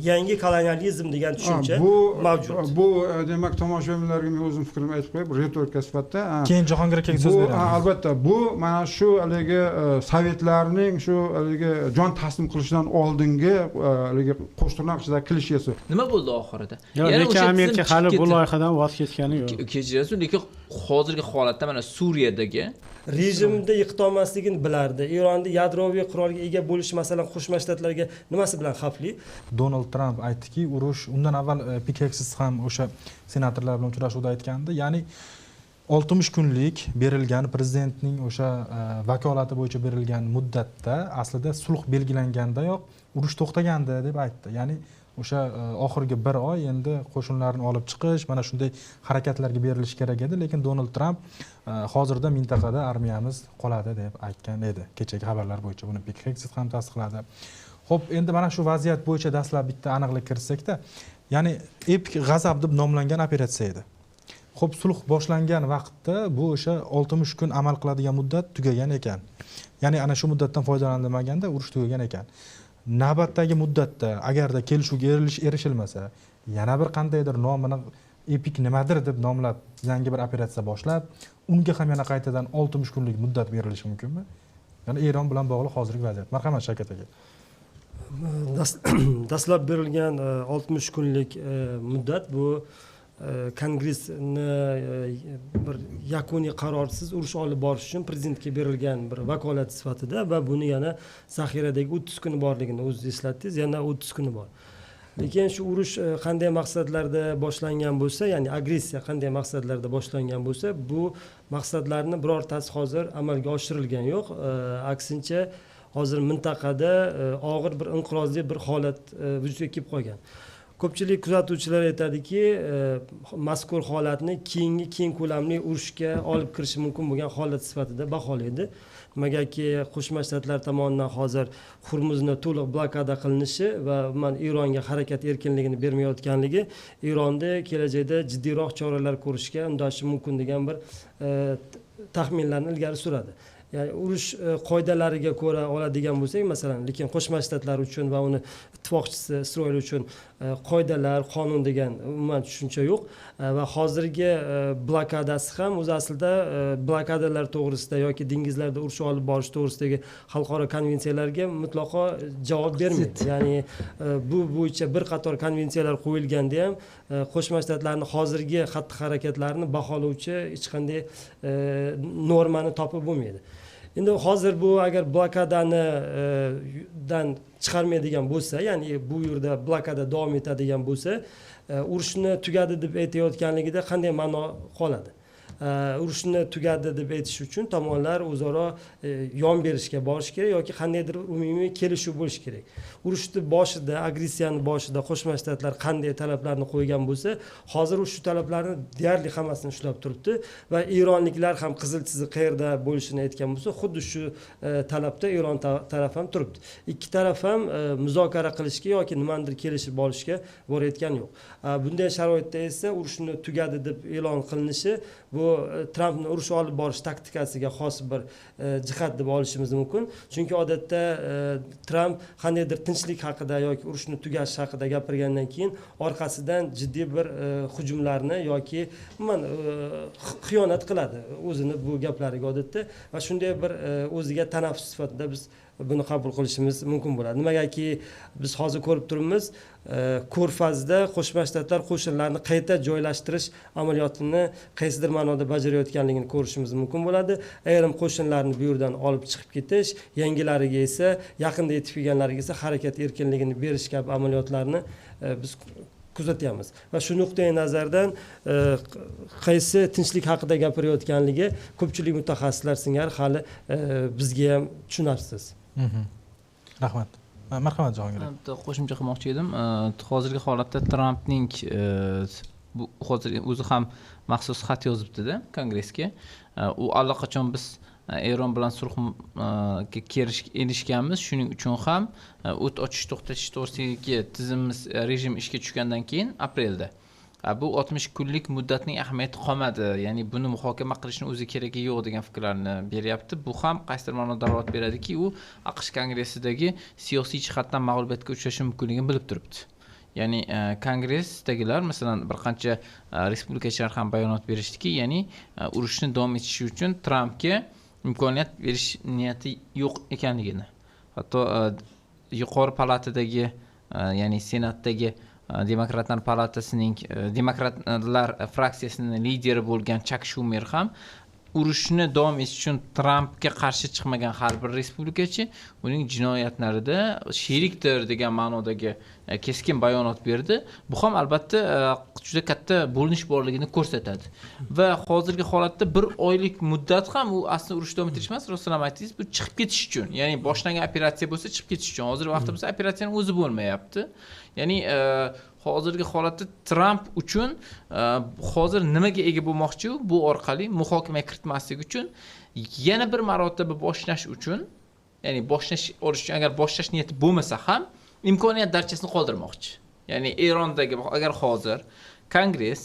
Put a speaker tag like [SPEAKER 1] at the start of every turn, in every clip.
[SPEAKER 1] Yangi kolonializm degan tushuncha mavjud.
[SPEAKER 2] Bu demak, tomoshabinlarga men o'zim fikrimni aytib qo'yay, ritorika sifatida.
[SPEAKER 3] Keyin Jahongir akaga so'z beramiz.
[SPEAKER 2] Albatta, bu mana shu haligi sovetlarning shu haligi jon taslim qilishidan oldingi haligi qo'shtirnoq ichidagi klishesi.
[SPEAKER 4] Nima bo'ldi oxirida?
[SPEAKER 5] Lekin Amerika hali bu loyihadan voz kechgani yo'q.
[SPEAKER 4] Kechirasiz, lekin hozirgi holatda mana Suriyadagi
[SPEAKER 1] rejimda yiqitolmasligini bilardi. Eronda yadroviy qurolga ega bo'lish, masalan, Qo'shma Shtatlarga nimasi bilan xavfli?
[SPEAKER 3] Donald Tramp aytdiki, urush undan avval Pit Hegseth ham o'sha senatorlar bilan uchrashuvda aytgandi, ya'ni 60 kunlik berilgan prezidentning o'sha vakolati bo'yicha berilgan muddatda aslida sulh belgilangandayoq urush to'xtagandi deb aytdi. Ya'ni o'sha oxirgi bir oy endi qo'shinlarni olib chiqish, mana shunday harakatlarga berilishi kerak edi, lekin Donald Tramp hozirda mintaqada armiyamiz qoladi deb aytgan edi. Kechagi xabarlar bo'yicha buni Pit Hegseth ham tasdiqladi. Xo'p, endi mana shu vaziyat bo'yicha dastlab bitta aniqlik kiritsak-da, ya'ni Epik g'azab deb nomlangan operatsiya edi. Xo'p, sulh boshlangan vaqtda bu o'sha 60 kun amal qiladigan muddat tugagan ekan. Ya'ni ana shu muddatdan foydalanilmaganda urush tugagan ekan. Navbatdagi muddatda agarda kelishuvga erishilmasa, yana bir qandaydir nomini Epik nimadir deb nomlab yangi bir operatsiya boshlab, unga ham yana qaytadan 60 kunlik muddat berilishi mumkinmi? Ya'ni Eron bilan bog'liq hozirgi vaziyat. Marhamat Shavkat aka.
[SPEAKER 1] Dastlab berilgan 60 kunlik muddat bu Kongressni bir yakuniy qarorsiz urush olib borish uchun prezidentga berilgan bir vakolat sifatida va buni yana zaxiradagi 30 kuni borligini o'zingiz eslatdingiz, yana 30 kuni bor. Lekin shu urush qanday maqsadlarda boshlangan bo'lsa, ya'ni agressiya qanday maqsadlarda boshlangan bo'lsa, bu maqsadlarni birortasi hozir amalga oshirilgan yo'q. Aksincha hozir mintaqada og'ir bir inqirozli bir holat vujudga kelib qolgan. Ko'pchilik kuzatuvchilar aytadiki, mazkur holatni keyingi keng ko'lamli urushga olib kirishi mumkin bo'lgan holat sifatida baholaydi. Nimagaki Qo'shma Shtatlar tomonidan hozir Hurmuzni to'liq blokada qilinishi va umuman Eronga harakat erkinligini bermayotganligi Eronda kelajakda jiddiyroq choralar ko'rishga undashi mumkin degan bir taxminlarni ilgari suradi. Ya'ni urush qoidalariga ko'ra oladigan bo'lsak, masalan, lekin Qo'shma Shtatlar uchun va uni ittifoqchisi Isroil uchun qoidalar, qonun degan umuman tushuncha yo'q va hozirgi blokadasi ham o'zi aslida blokadalar to'g'risida yoki dengizlarda urush olib borish to'g'risidagi xalqaro konvensiyalarga mutlaqo javob bermaydi. Ya'ni bu bo'yicha bir qator konvensiyalar qo'yilganda ham Qo'shma Shtatlarning hozirgi xatti-harakatlarini baholovchi hech qanday normani topib bo'lmaydi. Endi hozir bu agar blokadani dan chiqarmaydigan bo'lsa, ya'ni bu yerda blokada davom etadigan bo'lsa, urushni tugadi deb aytayotganligida qanday ma'no qoladi? Urushni tugadi deb aytish uchun tomonlar o'zaro yon berishga borish kerak yoki qandaydir umumiy kelishuv bo'lishi kerak. Urushni boshida, agressiyani boshida Qo'shma Shtatlar qanday talablarni qo'ygan bo'lsa, hozir shu talablarni deyarli hammasini ushlab turibdi va eronliklar ham qizil chiziq qayerda bo'lishini aytgan bo'lsa, xuddi shu talabda Eron taraf ham turibdi. Ikki taraf ham muzokara qilishga yoki nimanidir kelishib olishga borayotgani yo'q. Bunday sharoitda esa urushni tugadi deb e'lon qilinishi bu Trampni urush olib borish taktikasiga xos bir jihat deb olishimiz mumkin. Chunki odatda Tramp qandaydir tinchlik haqida yoki urushni tugashi haqida gapirgandan keyin orqasidan jiddiy bir hujumlarni yoki umuman xiyonat qiladi o'zini bu gaplariga odatda va shunday bir o'ziga tanaffus sifatida biz buni qabul qilishimiz mumkin bo'ladi. Nimagaki biz hozir ko'rib turibmiz, Ko'rfazda Qo'shma Shtatlar qo'shinlarini qayta joylashtirish amaliyotini qaysidir ma'noda bajarayotganligini ko'rishimiz mumkin bo'ladi. Ayrim qo'shinlarni bu yerdan olib chiqib ketish, yangilariga esa, yaqinda yetib kelganlariga esa harakat erkinligini berish kabi amaliyotlarni biz kuzatyapmiz. Va shu nuqtai nazardan qaysi tinchlik haqida gapirayotganligi ko'pchilik mutaxassislar singari hali bizga ham tushunarsiz.
[SPEAKER 3] Rahmat. Marhamat Jahongir.
[SPEAKER 4] Bitta qo'shimcha qilmoqchi edim. Hozirgi holatda Trampning bu hozir o'zi ham maxsus xat yozibdi-da Kongressga. U allaqachon biz Eron bilan sulhga erishganmiz. Shuning uchun ham o't ochish to'xtatish to'g'risidagi tizimimiz, rejim ishga tushgandan keyin aprelda bu 60 kunlik muddatning ahamiyati qolmadi. Ya'ni buni muhokama qilishning o'zi keragi yo'q degan fikrlarni beryapti. Bu ham qaysidir ma'noda dalolat beradiki, u AQSh Kongressidagi siyosiy jihatdan mag'lubiyatga uchrashi mumkinligini bilib turibdi. Ya'ni kongressdagilar, masalan, bir qancha respublikachilar ham bayonot berishdiki, ya'ni urushni davom etishi uchun Trampga imkoniyat berish niyati yo'q ekanligini. Hatto yuqori palatadagi, ya'ni Senatdagi Demokratlar palatasining demokratlar fraksiyasining lideri bo'lgan Chak Shumer ham urushni davom etish uchun Trampga qarshi chiqmagan har bir respublikachi uning jinoyatlarida sherikdir degan ma'nodagi keskin bayonot berdi. Bu ham albatta juda katta bo'linish borligini ko'rsatadi. Va hozirgi holatda bir oylik muddat ham u aslida urush davom ettirish emas, rostdan ham aytdingiz, bu chiqib ketish uchun, ya'ni boshlangan operatsiya bo'lsa chiqib ketish uchun. Hozirgi vaqtda bo'lsa operatsiyaning o'zi bo'lmayapti. Ya'ni hozirgi holatda Tramp uchun hozir nimaga ega bo'lmoqchi u? Bu orqali muhokama kiritmaslik uchun yana bir marotaba boshlash uchun, ya'ni boshlash olish uchun, agar boshlash niyati bo'lmasa ham imkoniyat darchasini qoldirmoqchi. Ya'ni Erondagi agar hozir Kongress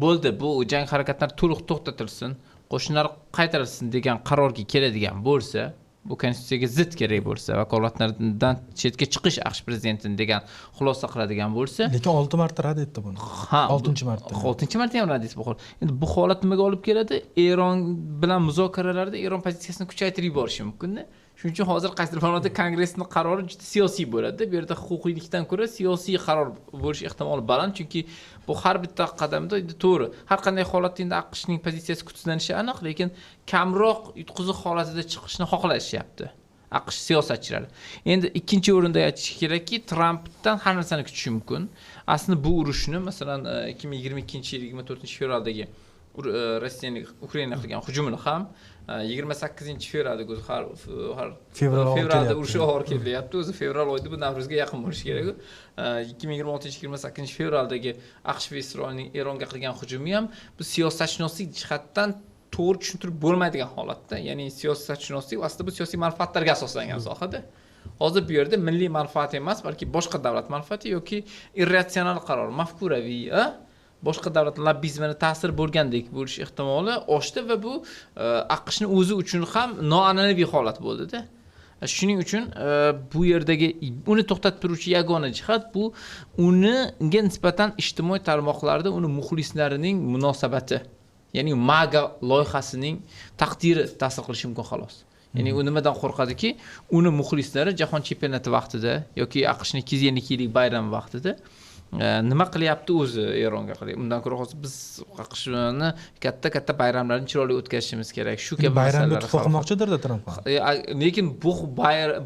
[SPEAKER 4] bo'ldi, bu jang harakatlari to'liq to'xtatilsin, qo'shinlar qaytarilsin degan qarorga keladigan bo'lsa, bu konstitutsiyaga zid kerak bo'lsa, vakolatlardan chetga chiqish AQSh prezidentini degan xulosa qiladigan bo'lsa,
[SPEAKER 3] lekin 6 marta rad etdi buni.
[SPEAKER 4] Ha,
[SPEAKER 3] 6-marta.
[SPEAKER 4] 6-marta ham rad etdi bu holat. Endi bu holat nimaga olib keladi? Eron bilan muzokaralarda Eron pozitsiyasini kuchaytirib yuborishi mumkin-da. Shuning uchun hozir qaysidir ma'noda Kongressning qarori juda siyosiy bo'ladi. Bu yerda huquqiylikdan ko'ra siyosiy qaror bo'lish ehtimoli baland, chunki bu har bitta qadamda endi to'g'ri, har qanday holatda endi AQShning pozitsiyasi kuchsizlanishi aniq, lekin kamroq yutqiziq holatida chiqishni xohlashyapti AQSh siyosatchilari. Endi ikkinchi o'rinda aytish kerakki, Trampdan har narsani kutish mumkin. Aslida bu urushni, masalan, 2022-yil 24-fevraldagi Rossiyaning Ukrainaga qilgan hujumini ham 28-fevralda o'zi har fevralda urush oxir kelyapti. O'zi fevral oyida bu Navruzga yaqin bo'lishi kerak. 2026 28-fevraldagi AQSh va Isroilning Eronga qilgan hujumi ham bu siyosatshunoslik jihatdan to'g'ri tushuntirib bo'lmaydigan holatda, ya'ni siyosatshunoslik aslida bu siyosiy manfaatlarga asoslangan sohada. Hozir bu yerda milliy manfaat emas, balki boshqa davlat manfaati yoki irratsional qaror, mafkuraviy, boshqa davlat lobbizmini ta'sir bo'lgandek bo'lish ehtimoli oshdi va bu AQShni o'zi uchun ham noan'anaviy holat bo'ldi-da. Shuning uchun bu yerdagi uni to'xtatib turuvchi yagona jihat bu uniga nisbatan ijtimoiy tarmoqlarda uni muxlislarining munosabati, ya'ni MAGA loyihasining taqdiri ta'sir qilishi mumkin xolos. Ya'ni u nimadan qo'rqadiki, uni muxlislari jahon chempionati vaqtida yoki AQShning 252 yillik bayrami vaqtida nima qilyapti o'zi Eronga qarang. Undan ko'ra hozir biz AQShni katta-katta bayramlarni chiroyli o'tkazishimiz kerak. Shu kabi
[SPEAKER 3] bayramga tuhfa qilmoqchidir-da Tramp.
[SPEAKER 4] Lekin bu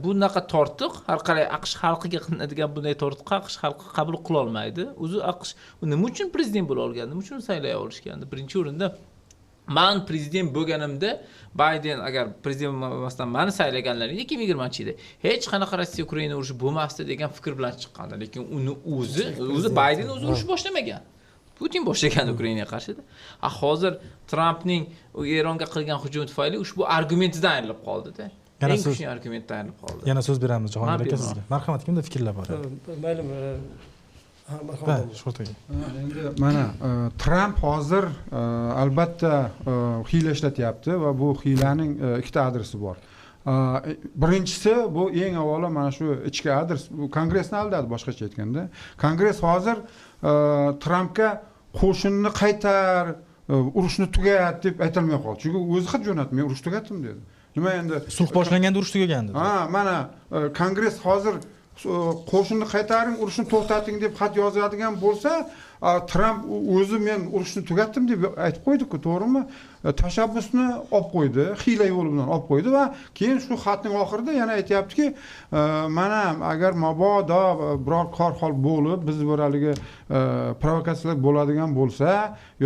[SPEAKER 4] bunaqa tortiq har qalay AQSh xalqiga qilinadigan bunday tortiqqa AQSh xalqi qabul qila olmaydi. O'zi AQSh nima uchun prezident bo'la olgan, nima uchun saylay olishgandi? Birinchi o'rinda man prezident bo'lganimda Bayden agar prezident bo'lmasdan meni saylaganlarida 2020-yilda hech qanaqa Rossiya Ukraina urushi bo'lmasdi degan fikr bilan chiqqandi. Lekin uni o'zi Bayden o'zi urush boshlamagan. Putin boshlagan Ukrainaga qarshida. Hozir Trampning Eronga qilgan hujumi tufayli ushbu argumentidan ayrilib qoldi-da. Eng kuchli argumentdan ayrilib qoldi.
[SPEAKER 3] Yana so'z beramiz Jahongir aka sizga. Marhamat, kimda fikrlar bor?
[SPEAKER 1] Mayli,
[SPEAKER 2] endi mana Tramp hozir albatta hiyla ishlatyapti va bu hiylaning ikkita adresi bor. Birinchisi bu eng avvalo mana shu ichki adres, bu Kongressni aldadi, boshqacha aytganda. Kongress hozir Trampga qo'shinni qaytar, urushni tugat deb aytolmay qoldi. Chunki o'zi xat jo'natdi, men urush tugatdim dedi. Nima endi
[SPEAKER 3] sulh boshlanganda urush tugagandi.
[SPEAKER 2] Ha, mana Kongress hozir qo'shinni qaytaring, urushni to'xtating deb xat yozadigan bo'lsa, Tramp o'zi men urushni tugatdim deb aytib qo'ydi-ku, to'g'rimi? Tashabbusni olib qo'ydi, hiyla yo'li bilan olib qo'ydi va keyin shu xatning oxirida yana aytayaptiki, mana agar mabodo biror kor-hol bo'lib, biz bir haligi provokatsiyalar bo'ladigan bo'lsa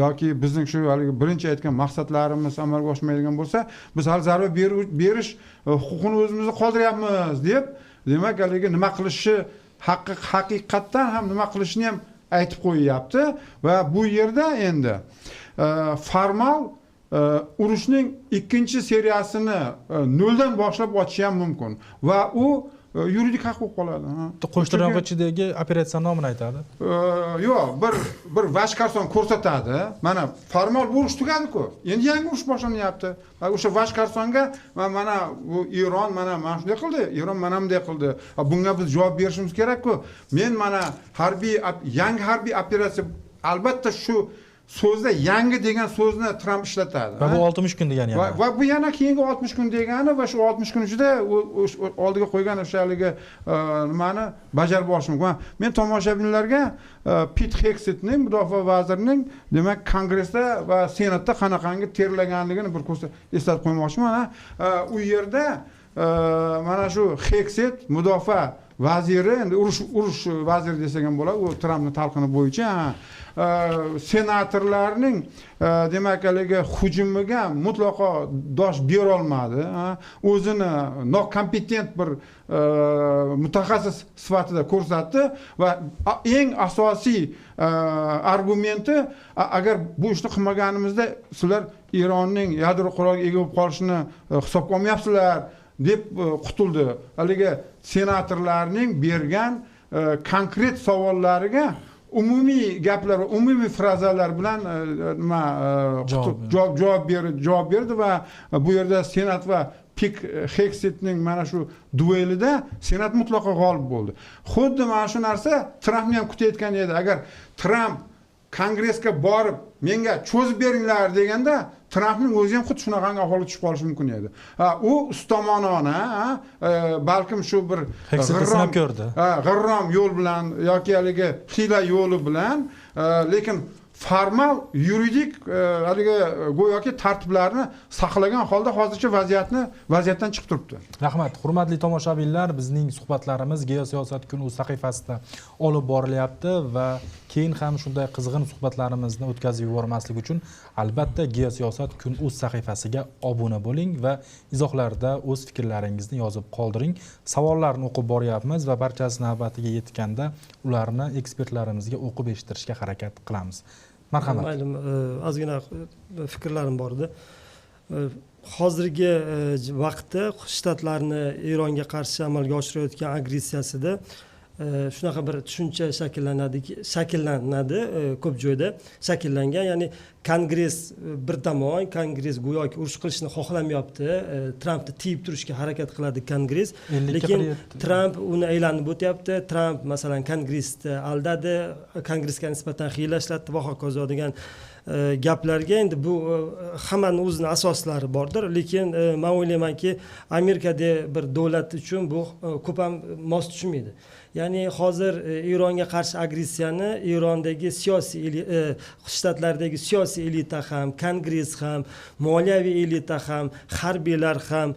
[SPEAKER 2] yoki bizning shu haligi birinchi aytgan maqsadlarimiz amalga oshmaydigan bo'lsa, biz hali zarba berish huquqini o'zimizda qoldiryapmiz deb, demak haligi nima qilishi haqiqatdan ham nima qilishini ham aytib qo'yyapti va bu yerda endi formal urushning ikkinchi seriyasini noldan boshlab ochish ham mumkin va u Yuridik haq bo'lib qoladi.
[SPEAKER 3] Qo'shtirnoq ichidagi operatsiya nomini aytadi.
[SPEAKER 2] Yo'q, bir vashkarson ko'rsatadi. Mana formal bu urush tugadi-ku. Endi yangi urush boshlanyapti. O'sha vashkarsonga mana bu Eron mana shunday qildi, Eron mana bunday qildi. Bunga biz javob berishimiz kerak-ku. Men mana harbiy yangi harbiy operatsiya, albatta shu so'zda yangi degan so'zni Tramp ishlatadi.
[SPEAKER 3] Va bu 60 kun degani yana.
[SPEAKER 2] Va bu yana keyingi 60 kun degani va shu 60 kun ichida oldiga qo'ygan o'sha haligi nimani bajarib olish mumkin. Men tomoshabinlarga Pit Hegsetning, mudofaa vazirining, demak, Kongressda va Senatda qanaqangi terlaganligini bir eslatib qo'ymoqchiman. U yerda mana shu Hegset mudofaa vaziri, endi urush vaziri desak ham bo'ladi, u Trampning talqini bo'yicha senatorlarning demak haligi hujumiga mutlaqo dosh bera olmadi. O'zini nokompetent bir mutaxassis sifatida ko'rsatdi va eng asosiy argumenti, agar bu ishni qilmaganimizda sizlar Eronning yadro quroliga ega bo'lib qolishini hisobga olmayapsizlar deb qutuldi. Haligi senatorlarning bergan konkret savollariga umumiy gaplar, umumiy frazalar bilan nima javob berdi va bu yerda Senat va Pit Hegsetning mana shu duelida Senat mutlaqo g'olib bo'ldi. Xuddi mana shu narsa Trampni ham kutayotgan edi. Agar Tramp Kongressga borib menga cho'zib beringlar deganda Trampning o'zi ham xuddi shunaqangi ahvolga tushib qolishi mumkin edi. U ustomonona, balkim shu bir g'irrom yo'l bilan yoki haligi hiyla yo'li bilan, lekin formal yuridik haligi go'yoki tartiblarni saqlagan holda hozircha vaziyatdan chiqib turibdi.
[SPEAKER 3] Rahmat. Hurmatli tomoshabinlar, bizning suhbatlarimiz Geosiyosat kun uz sahifasida olib borilyapti va keyin ham shunday qizg'in suhbatlarimizni o'tkazib yubormaslik uchun albatta Geosiyosat kun uz sahifasiga obuna bo'ling va izohlarda o'z fikrlaringizni yozib qoldiring. Savollarni o'qib boryapmiz va barchasi navbatiga yetganda ularni ekspertlarimizga o'qib eshittirishga harakat qilamiz. Marhamat.
[SPEAKER 1] Mayli, ozgina fikrlarim bor edi. Hozirgi vaqtda shtatlarni Eronga qarshi amalga oshirayotgan agressiyasida shunaqa bir tushuncha shakllanadi, ko'p joyda shakllangan. Ya'ni Kongress bir tomon, Kongress go'yoki urush qilishni xohlamayapti, Trampni tiyib turishga harakat qiladi Kongress, lekin Tramp uni aylanib o'tyapti. Tramp masalan Kongressni aldadi, Kongressga nisbatan hiyla ishlatdi va hokazo degan gaplarga endi bu hammani o'zini asoslari bordir, lekin men o'ylaymanki Amerikada bir davlat uchun bu ko'p ham mos tushmaydi. Ya'ni hozir Eronga qarshi agressiyani Erondagi siyosiy shtatlardagi siyosiy elita ham, Kongress ham, moliyaviy elita ham, harbiylar ham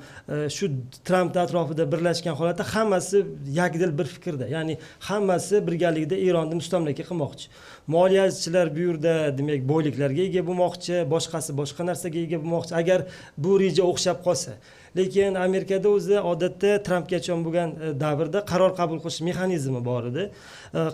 [SPEAKER 1] shu Tramp atrofida birlashgan holatda hammasi yakdil bir fikrda. Ya'ni hammasi birgalikda Eronni mustamlaka qilmoqchi. Moliyachilar bu yerda demak boyliklarga ega bo'lmoqchi, boshqasi boshqa narsaga ega bo'lmoqchi agar bu reja o'xshab qolsa. Lekin Amerikada o'zi odatda Trampgacha bo'lgan davrda qaror qabul qilish mexanizmi bor edi.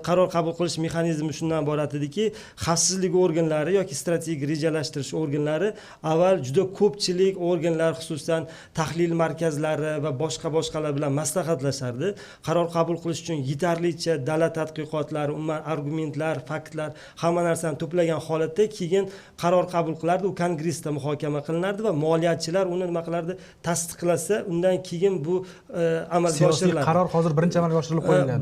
[SPEAKER 1] Qaror qabul qilish mexanizmi shundan iborat ediki, xavfsizlik organlari yoki strategik rejalashtirish organlari avval juda ko'pchilik organlar, xususan tahlil markazlari va boshqa-boshqalar bilan maslahatlashardi. Qaror qabul qilish uchun yetarlicha dala tadqiqotlari, umuman argumentlar, faktlar, hamma narsani to'plagan holatda keyin qaror qabul qilardi. U Kongressda muhokama qilinardi va moliyachilar uni nima qilardi? Tasdiqlasa, undan keyin bu amalga oshiriladi.
[SPEAKER 3] Qaror hozir birinchi amalga oshirilib qo'yiladi.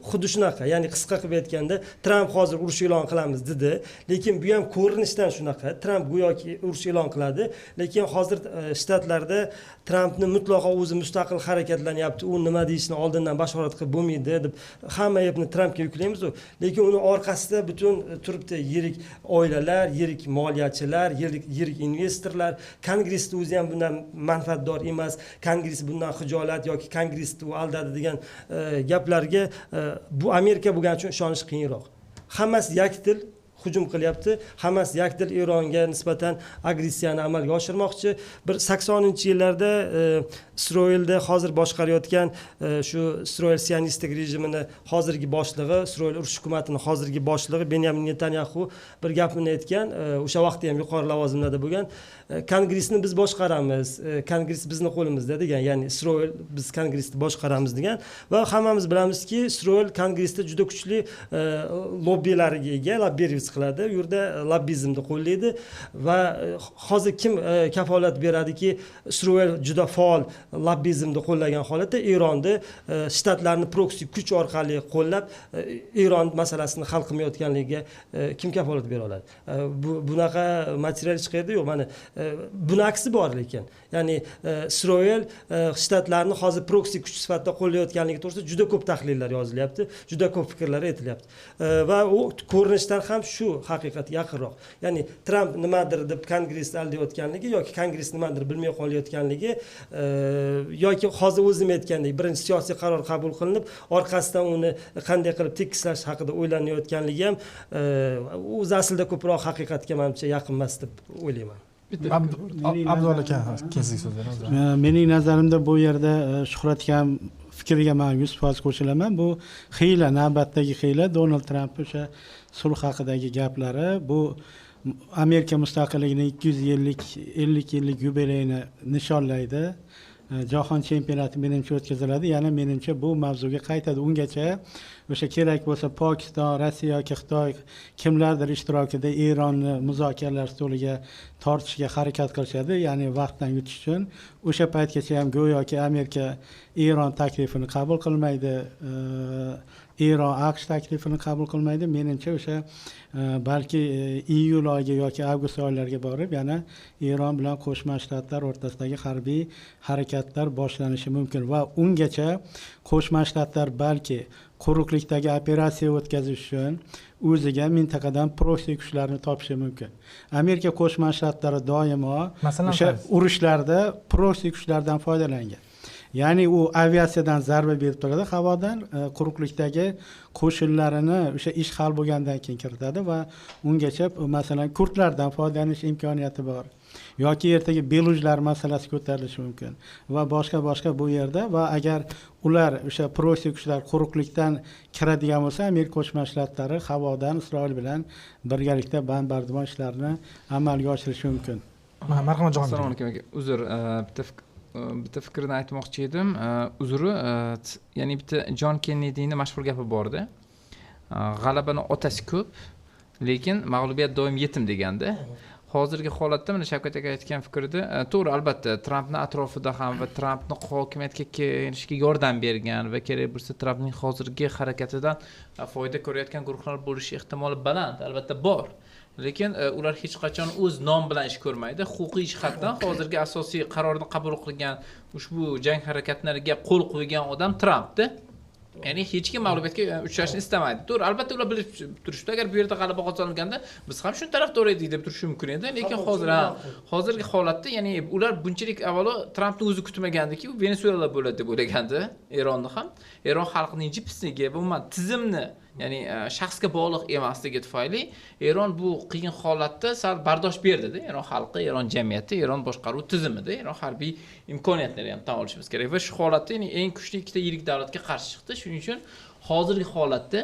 [SPEAKER 1] Xuddi shunaqa, ya'ni qisqa qilib aytganda, Tramp hozir urush e'lon qilamiz dedi, lekin bu ham ko'rinishdan shunaqa. Tramp go'yoki urush e'lon qiladi, lekin hozir shtatlarda Trampni mutlaqo o'zi mustaqil harakatlanyapti, u nima deyishini oldindan bashorat qilib bo'lmaydi deb hamma gapni Trampga yuklaymiz-ku. Lekin uni orqasida butun turibdi yirik oilalar, yirik moliyachilar, yirik investorlar. Kongressda o'zi ham bundan manfaatdor emas, Kongress bundan xijolat yoki Kongressni u aldadi degan gaplarga bu Amerika bo'lgani uchun ishonish qiyinroq. Hammasi yakdil hujum qilyapti, hammasi yakdil Eronga nisbatan agressiyani amalga oshirmoqchi. Bir 80-yillarda Isroilda hozir boshqarayotgan shu Isroil sionistik rejimini hozirgi boshlig'i, Isroil urush hukumatini hozirgi boshlig'i Benyamin Netanyaxu bir gapini aytgan, o'sha vaqtda ham yuqori lavozimlarda bo'lgan. Kongressni biz boshqaramiz, kongress bizni qo'limizda degan, ya'ni Isroil biz kongressni boshqaramiz degan. Va hammamiz bilamizki, Isroil kongressda juda kuchli lobbilariga ega, lobbervis qiladi, u yerda lobbizmni qo'llaydi. Va hozir kim kafolat beradiki, Isroil juda faol lobbizmni qo'llagan holatda Eronni shtatlarni proksi kuch orqali qo'llab Eron masalasini hal qilmayotganligiga kim kafolat bera oladi? Bunaqa material hech qayerda yo'q. Mana buni aksi bor lekin. Ya'ni Isroil shtatlarni hozir proksi kuch sifatida qo'llayotganligi to'g'risida juda ko'p tahlillar yozilyapti, juda ko'p fikrlar aytilyapti. Va u ko'rinishdan ham shu haqiqatga yaqinroq. Ya'ni Tramp nimadir deb kongressni aldayotganligi yoki kongress nimadir bilmay qolayotganligi yoki hozir o'zim aytgandek birinchi siyosiy qaror qabul qilinib, orqasidan uni qanday qilib tekislash haqida o'ylanayotganligi ham o'zi aslida ko'proq haqiqatga menimcha yaqin emas deb o'ylayman.
[SPEAKER 3] Abdulla aka, keyin sizga so'z beramiz.
[SPEAKER 5] Mening nazarimda bu yerda Shuhrat akam fikriga men 100% qo'shilaman. Bu xiyla, navbatdagi xiyla Donald Tramp o'sha sulh haqidagi gaplari, bu Amerika mustaqilligining 250 yillik yubileyini nishonlaydi. Jahon chempionati menimcha o'tkaziladi. Yana menimcha bu mavzuga qaytadi. Ungacha o'sha kerak bo'lsa Pokiston, Rossiya yoki Xitoy kimlardir ishtirokida Eronni muzokaralar stoliga tortishga harakat qilishadi, ya'ni vaqtdan yutish uchun. O'sha paytgacha ham go'yoki Amerika Eron taklifini qabul qilmaydi, Eron AQSh taklifini qabul qilmaydi. Menimcha o'sha balki iyul oyiga yoki avgust oylariga borib yana Eron bilan Qo'shma Shtatlar o'rtasidagi harbiy harakatlar boshlanishi mumkin va ungacha Qo'shma Shtatlar balki quruqlikdagi operatsiya o'tkazish uchun o'ziga mintaqadan proksi kuchlarni topishi mumkin. Amerika Qo'shma Shtatlari doimo o'sha urushlarda proksi kuchlardan foydalangan. Ya'ni u aviatsiyadan zarba berib turadi, havodan quruqlikdagi qo'shinlarini o'sha ish hal bo'lgandan keyin kiritadi va ungacha masalan kurdlardan foydalanish imkoniyati bor. Yoki ertaga belujlar masalasi ko'tarilishi mumkin va boshqa bu yerda. Va agar ular o'sha proksi kuchlar quruqlikdan kiradigan bo'lsa, Amerika Qo'shma Shtatlari havodan Isroil bilan birgalikda bombardimon ishlarini amalga oshirishi mumkin.
[SPEAKER 3] Marhamat Jahongir.
[SPEAKER 6] Assalomu alaykum aka. Uzr, bitta fikrini aytmoqchi edim. Uzri, ya'ni bitta Jon Kennedining mashhur gapi bordi. G'alabani otasi ko'p, lekin mag'lubiyat doim yetim deganda. Hozirgi holatda mana Shavkat aka aytgan fikrida to'g'ri, albatta Trampni atrofida ham va Trampni hokimiyatga kelishiga yordam bergan va kerak bo'lsa Trampning hozirgi harakatidan foyda ko'rayotgan guruhlar bo'lishi ehtimoli baland, albatta bor. Lekin ular hech qachon o'z nom bilan ish ko'rmaydi. Huquqiy jihatdan hozirgi asosiy qarorni qabul qilgan, ushbu jang harakatlariga qo'l qo'ygan odam Trampda. Ya'ni hech kim mag'lubiyatga uchrashni istamaydi. To'g'ri, albatta ular bilib turishdi. Agar bu yerda g'alaba qozonilganda biz ham shuni tarafdor edik deb turishi mumkin edi. Lekin hozir hozirgi holatda, ya'ni ular bunchalik avvalo Trampni o'zi kutmagandiki, u Venesuela bo'ladi deb o'ylagandi, Eronni ham. Eron xalqining jipisligi va umuman tizimni, ya'ni shaxsga bog'liq emasligi tufayli Eron bu qiyin holatda sal bardosh berdi-da. Eron xalqi, Eron jamiyati, Eron boshqaruv tizimida, Eron harbiy imkoniyatlarini ham tan olishimiz kerak. Va shu holatda, ya'ni eng kuchli ikkita yirik davlatga qarshi chiqdi. Shuning uchun hozirgi holatda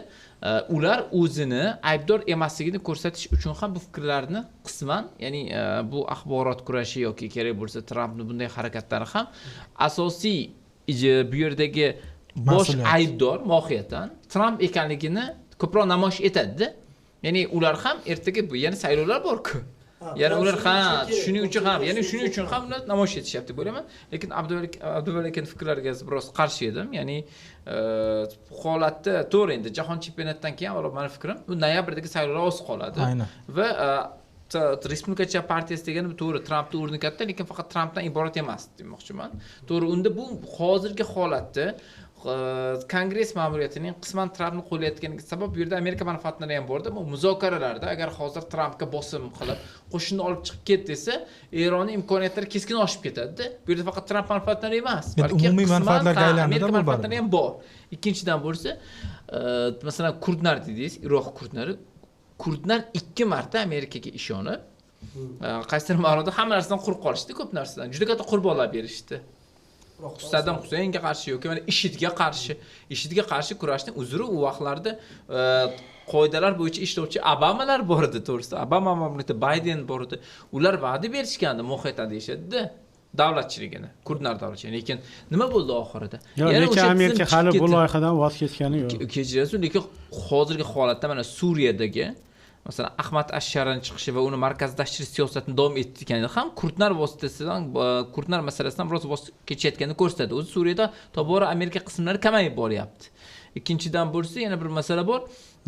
[SPEAKER 6] ular o'zini aybdor emasligini ko'rsatish uchun ham bu fikrlarni qisman, ya'ni bu axborot kurashi yoki kerak bo'lsa Trampning bunday harakatlari ham asosiy bu yerdagi bosh aybdor mohiyatan Tramp ekanligini ko'proq namoyish etadi-da. Ya'ni ular ham ertaga bu yana saylovlar bor-ku. Ya'ni ular ha, shuning uchun ham, ya'ni shuning uchun ham ular namoyish etishyapti deb o'ylayman. Lekin Abduvali akaning fikrlariga biroz qarshi edim. Ya'ni holatda to'g'ri, endi jahon chempionatidan keyin avvalo meni fikrim, bu noyabrdagi saylovlar oz qoladi. Va Respublikachi partiyasi degani bu to'g'ri, Trampni o'rni katta, lekin faqat Trampdan iborat emas demoqchiman. To'g'ri, unda bu hozirgi holatda Kongress ma'muriyatining qisman Trampni qo'llayotganiga sabab bu yerda Amerika manfaatlari ham borda. Bu muzokaralarda agar hozir Trampga bosim qilib, qo'shinni olib chiqib ket desa, Eronning imkoniyatlari keskin oshib ketadi-da. Bu yerda faqat Tramp manfaatlari emas, balki
[SPEAKER 3] umumiy manfaatlarga aylanadi,
[SPEAKER 6] Amerika manfaatlari ham bor. Ikkinchidan bo'lsa, masalan, kurdlar dedingiz, Iroq kurdlari, kurdlar 2 marta Amerikaga ishonib, qaysidir ma'noda hamma narsadan quruq qolishdi, ko'p narsadan. Juda katta qurbonlar berishdi. Saddam Husaynga qarshi yoki mana IShIDga qarshi, IShIDga qarshi kurashning uzri u vaqtlarda qoidalar bo'yicha ishlovchi Obamalar bor edi, to'g'risida. Obama mamlakatda Bayden bor edi. Ular va'da berishgandi, mohiyatan deyishadi-da, davlatchiligini, kurdlar davlatchiligini. Lekin nima bo'ldi oxirida?
[SPEAKER 5] Lekin Amerika hali bu loyihadan voz kechgani yo'q.
[SPEAKER 6] Kechirasiz, lekin hozirgi holatda mana Suriyadagi masalan Ahmad Ash-Sharani chiqishi va uni markazlashtirish siyosatini davom ettirgani ham kurdlar vositasidan, kurdlar masalasidan biroz voz kechayotganini ko'rsatadi. O'zi Suriyada tobora Amerika qismlari kamayib boryapti. Ikkinchidan bo'lsa yana bir masala bor.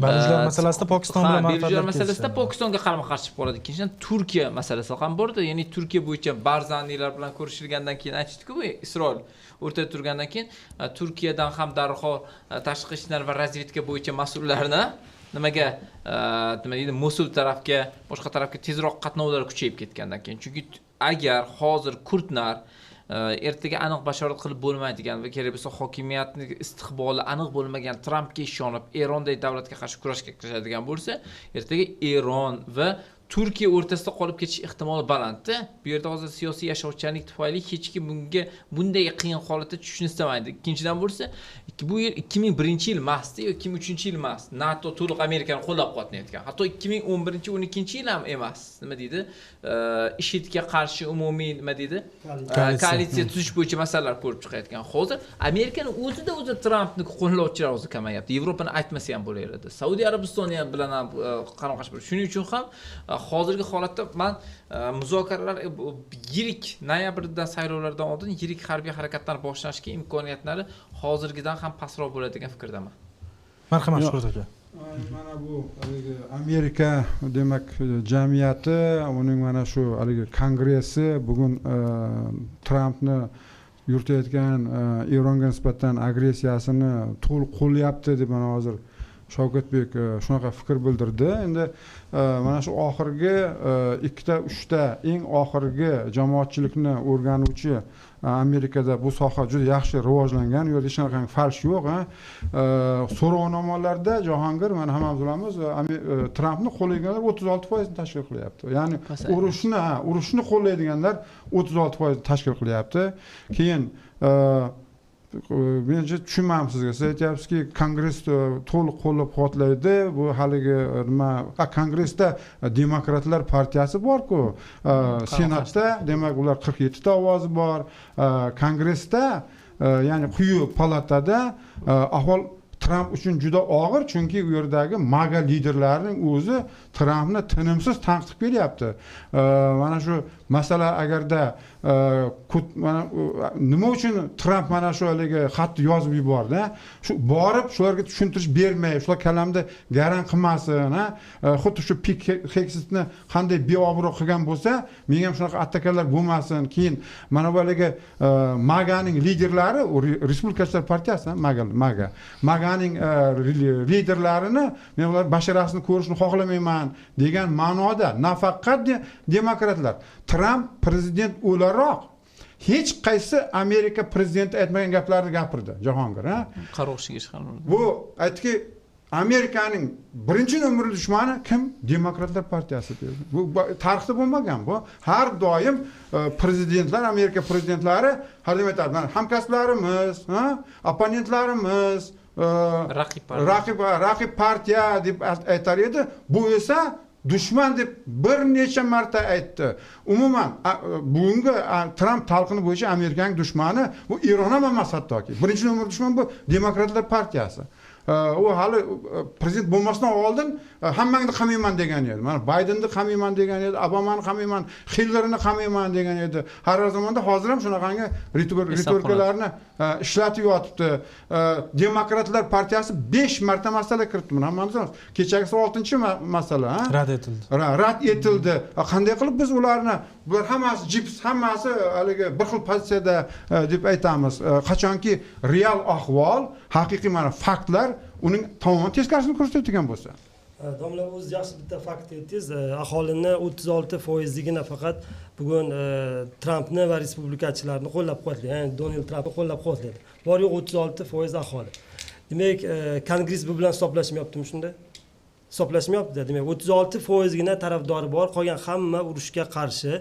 [SPEAKER 3] Belujlar masalasida Pokiston bilan
[SPEAKER 6] manfaatlar masalasida Pokistonga qarama-qarshi chiqib qoladi. Ikkinchidan Turkiya masalasi ham bor-da, ya'ni Turkiya bo'yicha Barzaniylar bilan ko'rishilgandan keyin aytishdi-ku, Isroil o'rtada turgandan keyin Turkiyadan ham darhol tashqi ishlar va razvedka bo'yicha mas'ullarni nimaga nima deydi, Mosul tarafga, boshqa tarafga tezroq qatnovlar kuchayib ketgandan keyin. Chunki agar hozir kurdlar ertaga aniq bashorat qilib bo'lmaydigan va kerak bo'lsa hokimiyatning istiqboli aniq bo'lmagan Trampga ishonib Eronday davlatga qarshi kurashga kirishadigan bo'lsa, ertaga Eron va Turkiya o'rtasida qolib ketish ehtimoli balandda. Bu yerda hozir siyosiy yashovchanlik tufayli hech kim bunga bunday qiyin holatda tushishni istamaydi. Ikkinchidan bo'lsa, bu yil 2001-yil emasdi yoki 2003-yil emas. NATO to'liq Amerikani qo'llab-quvvatlayotgan. Hatto 2011-12-yil ham emas. Nima deydi? IShIDga qarshi umumiy nima deydi? Koalitsiya tuzish bo'yicha masalalar ko'rib chiqayotgan. Hozir Amerikani o'zida o'zi Trampni qo'llovchilar o'zi kamayapti. Yevropani aytmasa ham bo'laveradi. Saudiya Arabistoni ham bilan ham qarama-qarshi bo'ladi. Shuning uchun ham hozirgi holatda men muzokaralar yirik noyabrdan saylovlardan oldin yirik harbiy harakatlar boshlashga imkoniyatlari hozirgidan ham pastroq bo'ladi degan fikrdaman.
[SPEAKER 3] Marhamat Shuhrat aka.
[SPEAKER 2] Mana bu haligi Amerika demak jamiyati, uning mana shu haligi kongressi bugun Trampni yuritayotgan Eronga nisbatan agressiyasini to'liq qo'llayapti deb mana hozir Shavkatbek shunaqa fikr bildirdi. Endi mana shu oxirgi ikkita, uchta eng oxirgi jamoatchilikni o'rganuvchi Amerikada bu soha juda yaxshi rivojlangan. U yerda hech qanday falsh yo'q. So'rovnomalarda Jahongir, mana hammamiz bilamiz, Trampni qo'llaydiganlar 36% tashkil qilyapti. Ya'ni urushni qo'llaydiganlar 36% tashkil qilyapti. Keyin menimcha tushunmadim sizga. Siz aytyapsizki, Kongress to'liq qo'llab-quvvatlaydi. Bu haligi nima, Kongressda Demokratlar partiyasi bor-ku. Senatda demak ular 47 ta ovozi bor. Kongressda, ya'ni quyi palatada ahvol Tramp uchun juda og'ir, chunki u yerdagi MAGA liderlarining o'zi Trampni tinimsiz tanqid qilib kelyapti. Mana shu masala agarda mana nima uchun Tramp mana shu haligi xatni yozib yubordi, shu borib shularga tushuntirish bermay, shular kalamda garang qilmasin, xuddi shu Pit Hegsethni qanday beobro' qilgan bo'lsa, menga ham shunaqa attakalar bo'lmasin. Keyin mana bu haligi MAGAning liderlari, Respublikachilar partiyasi, MAGA MAGAning liderlarini men ular basharasini ko'rishni xohlamayman degan ma'noda nafaqat demokratlar, Tramp prezident o'laroq hech qaysi Amerika prezidenti aytmagan gaplarni gapirdi Jahongir, ha?
[SPEAKER 4] Qaroqchiga chiqardi.
[SPEAKER 2] Bu aytdiki, Amerikaning birinchi nomerli dushmani kim? Demokratlar partiyasi dedi. Bu tarixda bo'lmagan bu. Har doim prezidentlar, Amerika prezidentlari har doim aytadi, mana hamkasblarimiz, ha, opponentlarimiz, raqib partiya deb aytar edi. Bu esa dushman deb bir necha marta aytdi. Umuman bugungi Tramp talqini bo'yicha Amerikaning dushmani bu Eron ham emas hattoki. Birinchi nomer dushman bu Demokratlar partiyasi. U hali prezident bo'lmasdan oldin hammangni qamayman degan edi. Mana Baydenni qamayman degan edi, Obamani qamayman, Hillarini qamayman degan edi. Har zamonda hozir ham shunaqangi ritorikalarni ishlatib yotibdi. Demokratlar partiyasi 5 marta masala kiritdi. Buni hammamiz bilamiz. Kechagisi 6-masala, ha?
[SPEAKER 3] Rad etildi.
[SPEAKER 2] Rad etildi. Qanday qilib biz ularni, bular hammasi jips, hammasi haligi bir xil pozitsiyada deb aytamiz. Qachonki real ahvol, haqiqiy mana faktlar uning tamoman teskarisini ko'rsatadigan bo'lsa.
[SPEAKER 1] Domla, o'zi yaxshi bitta fakt aytdingiz. Aholini 36%gina faqat bugun Trampni va respublikachilarni qo'llab-quvvatlaydi. Ya'ni Donald Trampni qo'llab-quvvatlaydi. Bor yo'q 36% aholi. Demak, Kongress bu bilan hisoblashmayaptimi shunda? Hisoblashmayapti. Demak, 36%gina tarafdori bor, qolgan hamma urushga qarshi,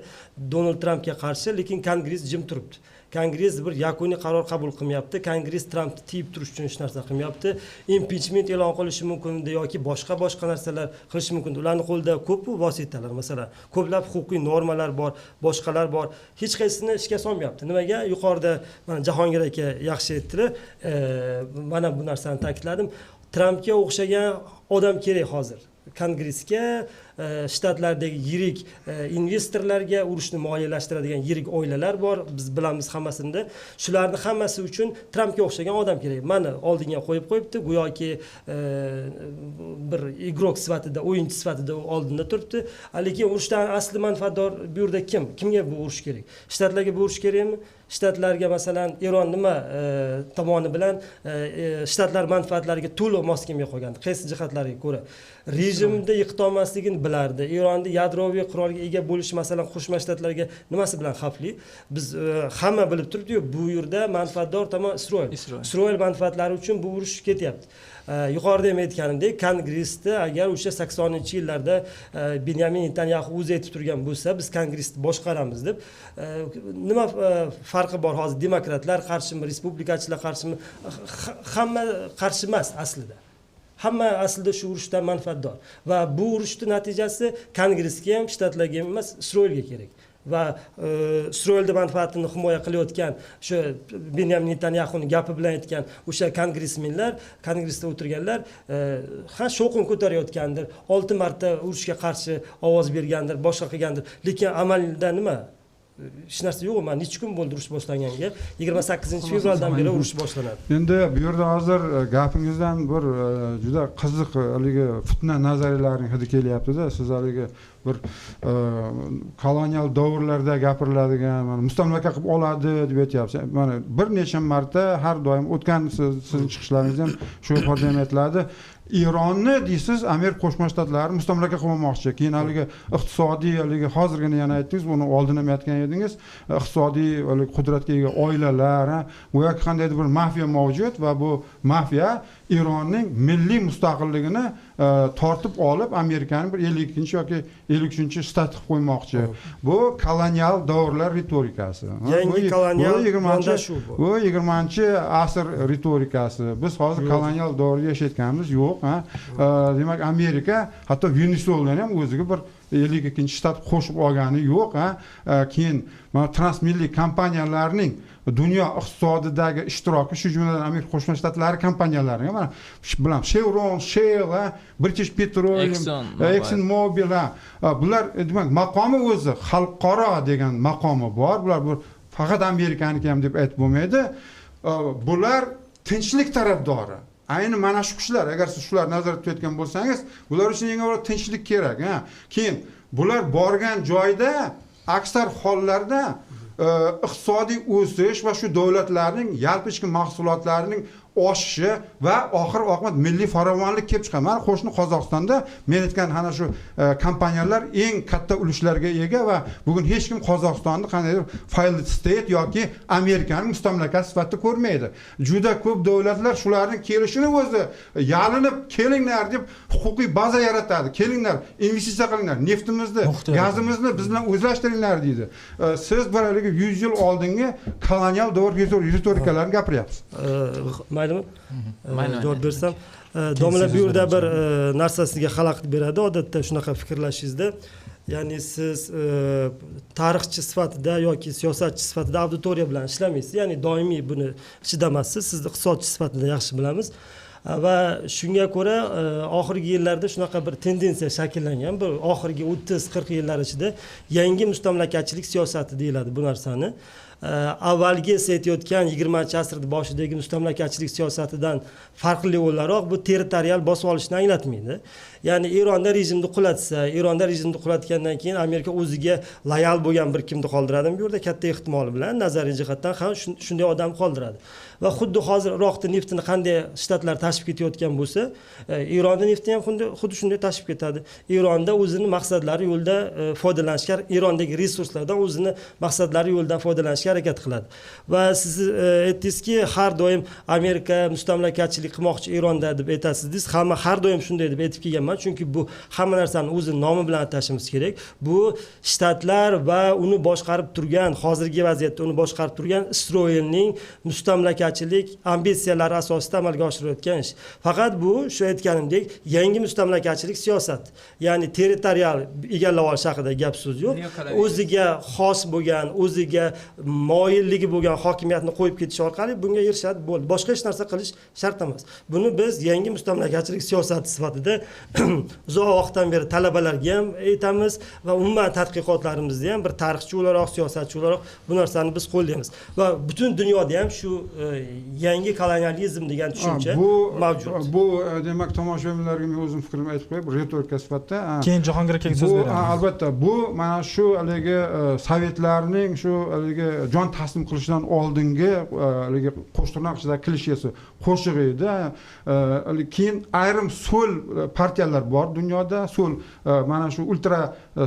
[SPEAKER 1] Donald Trampga qarshi, lekin Kongress jim turibdi. Kongress bir yakuniy qaror qabul qilmayapti. Kongress Trampni tiyib turish uchun hech narsa qilmayapti. Impichment e'lon qilishi mumkin edi yoki boshqa boshqa narsalar qilishi mumkin. Ularning qo'lida ko'p bu vositalar, masalan, ko'plab huquqiy normalar bor, boshqalar bor. Hech qaysisini ishga solmayapti. Nimaga? Yuqorida mana Jahongir aka yaxshi aytdilar. Mana bu narsani ta'kidladim. Trampga o'xshagan odam kerak hozir. Kongressga, shtatlardagi yirik investorlarga, urushni moliyalashtiradigan yirik oilalar bor, biz bilamiz hammasini. Shularni hammasi uchun Trampga o'xshagan odam kerak. Mana oldinga qo'yib qo'yibdi, go'yoki bir игрок sifatida, o'yinchi sifatida u oldinda turibdi. Lekin urushdan asli manfaatdor bu yerda kim? Kimga bu urush kerak? Shtatlarga bu urush kerakmi? Shtatlarga masalan Eron nima tomoni bilan shtatlar manfaatlariga to'liq mos kelmay qolgandi? Qaysi jihatlariga ko'ra? Rejimni yiqitolmasligini bilardi. Eronda yadroviy qurolga ega bo'lishi masalan Qo'shma Shtatlarga nimasi bilan xavfli? Biz hamma bilib turibdi-yu, bu yerda manfaatdor tomon Isroil. Isroil manfaatlari uchun bu urush ketyapti. Yuqorida ham aytganimdek, Kongressda agar o'sha 80-yillarda Benyamin Netanyaxu o'zi aytib turgan bo'lsa, biz Kongressni boshqaramiz deb, nima farqi bor hozir? Demokratlar qarshimi, respublikachilar qarshimi? Hamma qarshi emas aslida. Hamma aslida shu urushdan manfaatdor va bu urushning natijasi Kongressga ham, shtatlarga ham emas, Isroilga kerak. Va Isroilning manfaatini himoya qilayotgan o'sha Benyamin Netanyaxuning gapi bilan aytgan o'sha kongressmenlar, kongressda o'tirganlar ha shovqin ko'tarayotgandir, 6 marta urushga qarshi ovoz bergandir, boshqa qilgandir, lekin amalda nima? Hech narsa yo'q. Mana necha kun bo'ldi urush boshlanganga? 28 fevraldan beri urush boshlanadi.
[SPEAKER 2] Endi bu yerda hozir gapingizdan bir juda qiziq haligi fitna nazariyalarining hidi kelyaptida. Siz haligi bir kolonial davrlarda gapiriladigan mana mustamlaka qilib oladi deb aytyapsiz. Mana bir necha marta har doim o'tgan sizning chiqishlaringizda ham shu ifoda ham aytiladi. Eronni deysiz, Amerika Qo'shma Shtatlari mustamlaka qilib olmoqchi. Keyin haligi iqtisodiy, haligi hozirgina yana aytdingiz, buni oldin ham aytgan edingiz, iqtisodiy haligi qudratga ega oilalar, go'yoki qandaydir bir mafiya mavjud va bu mafiya Eronning milliy mustaqilligini tortib olib, Amerikani bir 52 yoki 53 shtat qilib qo'ymoqchi. Bu kolonial davrlar ritorikasi.
[SPEAKER 1] Yangi kolonial yondashuv bu.
[SPEAKER 2] Bu 20-asr ritorikasi. Biz hozir kolonial davrda yashayotganimiz yo'q, ha. Demak, Amerika hatto Venesuelani ham o'ziga bir 52 shtat qo'shib olgani yo'q, ha. Keyin mana transmilliy kompaniyalarning dunyo iqtisodidagi ishtiroki, shu jumladan Amerika Qo'shma Shtatlari kompaniyalarining, mana bilan Chevron, Shell, British Petroleum,
[SPEAKER 4] Exxon,
[SPEAKER 2] Exxon Mobil, bular demak maqomi o'zi xalqaro degan maqomi bor. Bular bu faqat Amerikaniki ham deb aytib bo'lmaydi. Bular tinchlik tarafdori. Ayni mana shu kuchlar, agar siz shularni nazarda tutayotgan bo'lsangiz, bular uchun eng avvalo tinchlik kerak, ha. Keyin bular borgan joyda aksar hollarda iqtisodiy o'sish va shu davlatlarning yalpi ichki mahsulotlarining oshishi va oxir oqibat milliy farovonlik kelib chiqadi. Mana qo'shni Qozog'istonda men aytgan ana shu kompaniyalar eng katta ulushlarga ega va bugun hech kim Qozog'istonni qandaydir failed state yoki Amerikaning mustamlakasi sifatida ko'rmaydi. Juda ko'p davlatlar shularning kelishini o'zi yalinib kelinglar deb huquqiy baza yaratadi. Kelinglar, investitsiya qilinglar, neftimizni, gazimizni biz bilan o'zlashtiringlar deydi. Siz bir haligi 100 yil oldingi kolonial davr ritorikalarini gapiryapsiz.
[SPEAKER 1] Maylimi?
[SPEAKER 4] Mayli.
[SPEAKER 1] Javob bersam. Domla bu yerda bir narsa sizga xalaqit beradi odatda shunaqa fikrlashingizda. Ya'ni siz tarixchi sifatida yoki siyosatchi sifatida auditoriya bilan ishlamaysiz, ya'ni doimiy buni ichida emassiz. Sizni iqtisodchi sifatida yaxshi bilamiz va shunga ko'ra oxirgi yillarda shunaqa bir tendensiya shakllangan, bir oxirgi 30-40 yillar ichida yangi mustamlakachilik siyosati deyiladi bu narsani. Avvalgi siz aytayotgan 20-asrni boshidagi mustamlakachilik siyosatidan farqli o'laroq bu territorial bosib olishni anglatmaydi. Ya'ni Eronda rejimni qulatsa, Eronda rejimni qulatgandan keyin Amerika o'ziga loyal bo'lgan bir kimni qoldiradimi bu yerda? Katta ehtimol bilan nazariy jihatdan ham shunday odam qoldiradi. Va xuddi hozir Iroqda neftini qanday shtatlar tashib ketayotgan bo'lsa, Eronda neftini ham xuddi shunday tashib ketadi. Eronda o'zini maqsadlari yo'lida foydalanishga, Erondagi resurslardan o'zini maqsadlari yo'lidan foydalanishga harakat qiladi. Va siz aytdingizki, har doim Amerika mustamlakachilik qilmoqchi Eronda deb aytasiz deysiz. Hamma har doim shunday deb aytib kelganman, chunki bu hamma narsani o'zi nomi bilan atashimiz kerak. Bu shtatlar va uni boshqarib turgan, hozirgi vaziyatda uni boshqarib turgan Isroilning mustamlakachilik ambitsiyalari asosida amalga oshirilayotgan ish. Faqat bu shu aytganimdek yangi mustamlakachilik siyosati, ya'ni territorial egallab olish haqida gap so'z yo'q. O'ziga xos bo'lgan, o'ziga moyilligi bo'lgan hokimiyatni qo'yib ketish orqali bunga erishadi, bo'ldi. Boshqa hech narsa qilish shart emas. Buni biz yangi mustamlakachilik siyosati sifatida uzoq vaqtdan beri talabalarga ham aytamiz va umuman tadqiqotlarimizda ham bir tarixchi o'laroq, siyosatchi o'laroq bu narsani biz qo'llaymiz. Va butun dunyoda ham shu yangi kolonializm degan tushuncha mavjud.
[SPEAKER 2] Bu demak, tomoshabinlarga men o'zim fikrimni aytib qo'yay, ritorika sifatida.
[SPEAKER 3] Keyin Jahongir akaga so'z beramiz.
[SPEAKER 2] Albatta, bu mana shu haligi sovetlarning shu haligi jon taslim qilishidan oldingi haligi qo'shtirnoq ichidagi klishesi qo'shig'i edi. Keyin ayrim so'l partiyalar bor dunyoda, so'l mana shu ultra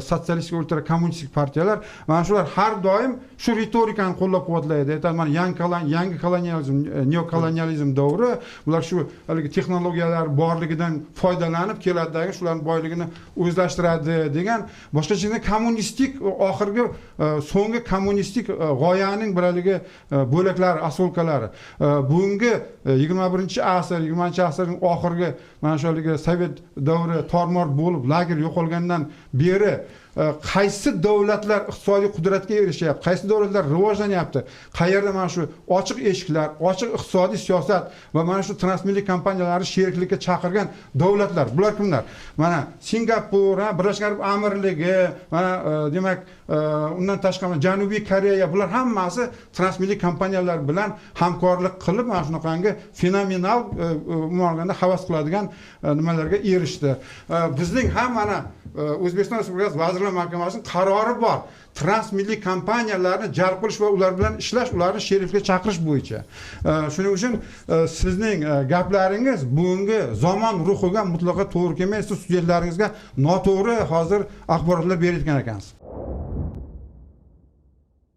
[SPEAKER 2] sotsialistik, ultra kommunistik partiyalar, mana shular har doim shu ritorikani qo'llab-quvvatlaydi. Aytadi, mana yangi kolonializm, neokolonializm davri, bular shu haligi texnologiyalar borligidan foydalanib keladidagi shularning boyligini o'zlashtiradi degan boshqacha kommunistik oxirgi so'nggi kommunistik g'oyaning bir haligi bo'laklari, asolkalari. Bugungi 21-asr, 20-asrning oxirgi mana shu haligi sovet davri tormor bo'lib, lager yo'qolgandan beri qaysi davlatlar iqtisodiy qudratga erishyapti, qaysi davlatlar rivojlanyapti, qayerda mana shu ochiq eshiklar, ochiq iqtisodiy siyosat va mana shu transmilliy kompaniyalarni sheriklikka chaqirgan davlatlar, bular kimlar? Mana Singapur, Birlashgan Arab Amirligi, mana demak undan tashqari Janubiy Koreya, bular hammasi transmilliy kompaniyalar bilan hamkorlik qilib mana shunaqangi fenomenal umuman olganda havas qiladigan nimalarga erishdi. Bizning ham mana O'zbekiston Respublikasi Vazirlar Mahkamasining qarori bor. Transmilliy kompaniyalarni jalb qilish va ular bilan ishlash, ularni sheriklikka chaqirish bo'yicha. Shuning uchun sizning gaplaringiz bugungi zamon ruhiga mutlaqo to'g'ri kelmaydi. Siz studentlaringizga noto'g'ri hozir axborotlar berayotgan ekansiz.